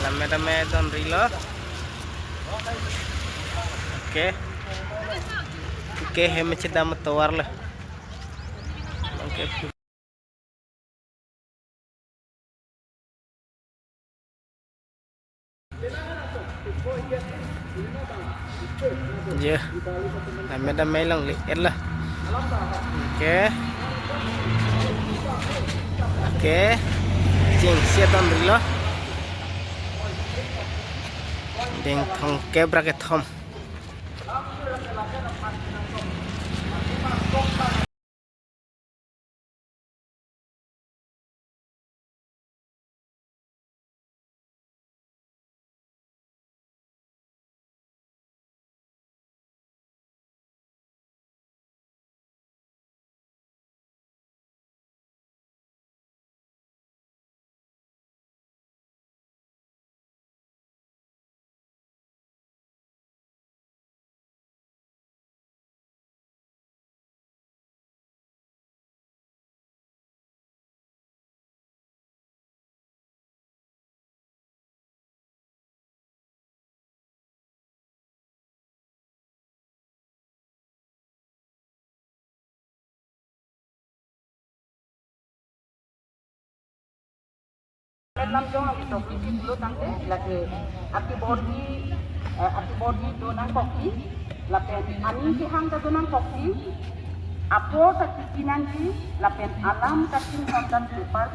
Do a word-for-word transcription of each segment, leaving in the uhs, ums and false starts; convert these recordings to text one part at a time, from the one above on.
Dame dame don rilo. Okay. Okay, hem chedam tovar lo. Okay. Ya, dame dame longle-et lo. Okay. Okay. Chingsi don rilo. Ding thong kebra kethom. Lam jong lagi topi si pulo tangte lagi ati bordi, eh, ati bordi do nangkokji, lapen aning kehang ta do nangkokji, apor ta kipi nangji, lapen alam kachinghon ta paper,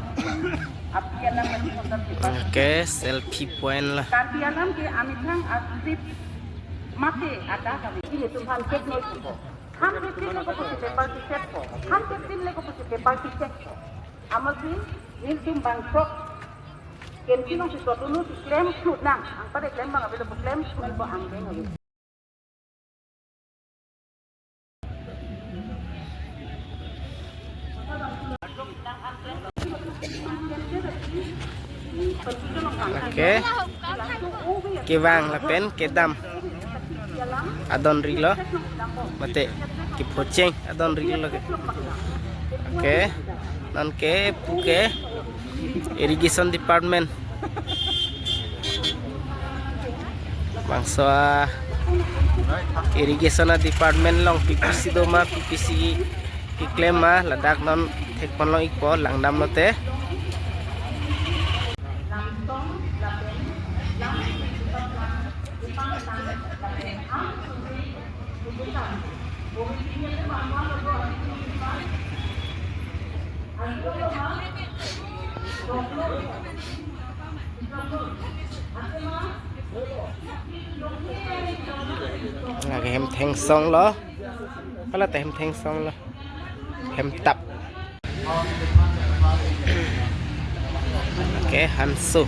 api alam kachinghon ta paper. Okay, selfie point lo. Karbi alam ke amethang asip mate ada kami. Ilitum aphan check noi ko. Ham fifteen le kopusi paper ke-check ko. Ham fifteen le kopusi paper ke-check ko. Amatsi nelitum bangkok. Kemsi nong si sotunu si klem sut nang. Anpar klem abang ave lo, klem sut abang ave. Okay. Kevang lapen kedam adon rilo. Mate kephocheng adon rilo ke. Okay. Non ke pu ke irrigation department. Bangso a irrigation a department along P P C do ma, P P C keklem ma, ladak non thekpon long-ikpo, langdam lote. Lake hem thengsong lo. Hala ta hem thengsong lo. Hem tap. Okay, hanso.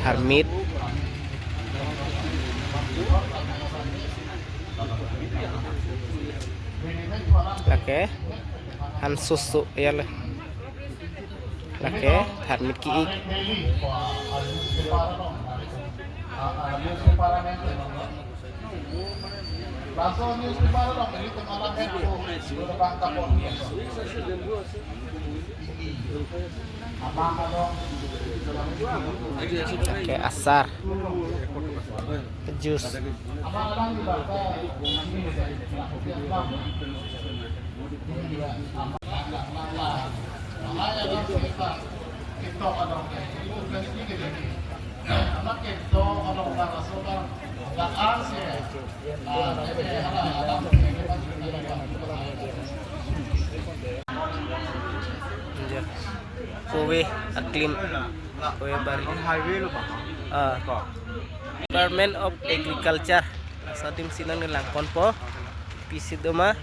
Tharmit. Lake hanso so ya le. Lake tharmit ki-ik. Lake asar. Juice. Kove aklim, kove bari. Highway lo ba? Ah. Department of Agriculture. Laso adim si non langponpo. P C do ma.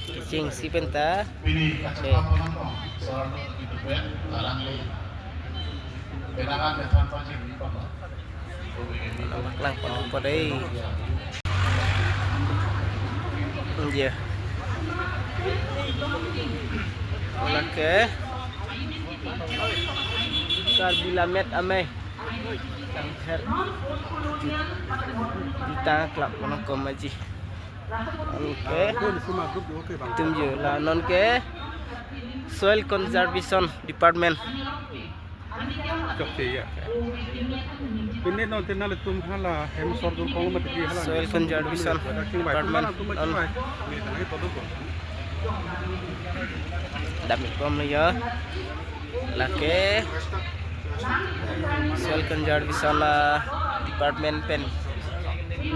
Kechengsi penta. Pini kachepang kono, soal itu ben, barang le. Kenangan bethan pajin ni papa. Nangpaklang ponpo dei. Iya. Lake Karbi Lammet Amei. Tangher. Kita klap kono komaji. Okay. Tum je la non ke. Soil Conservation Department. Chokche ya. Pine non tenal tum hala hem sor dun kong mati hala. Soil Conservation Department. Tum mati bai. Ni tang itu tuh. Dam-ik bomlo ya. Lake Soil Conservation, ah, Department pen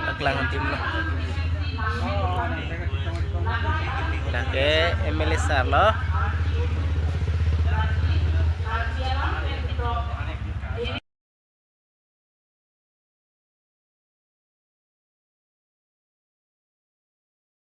paklang adim lo. Lake M L A sir lo.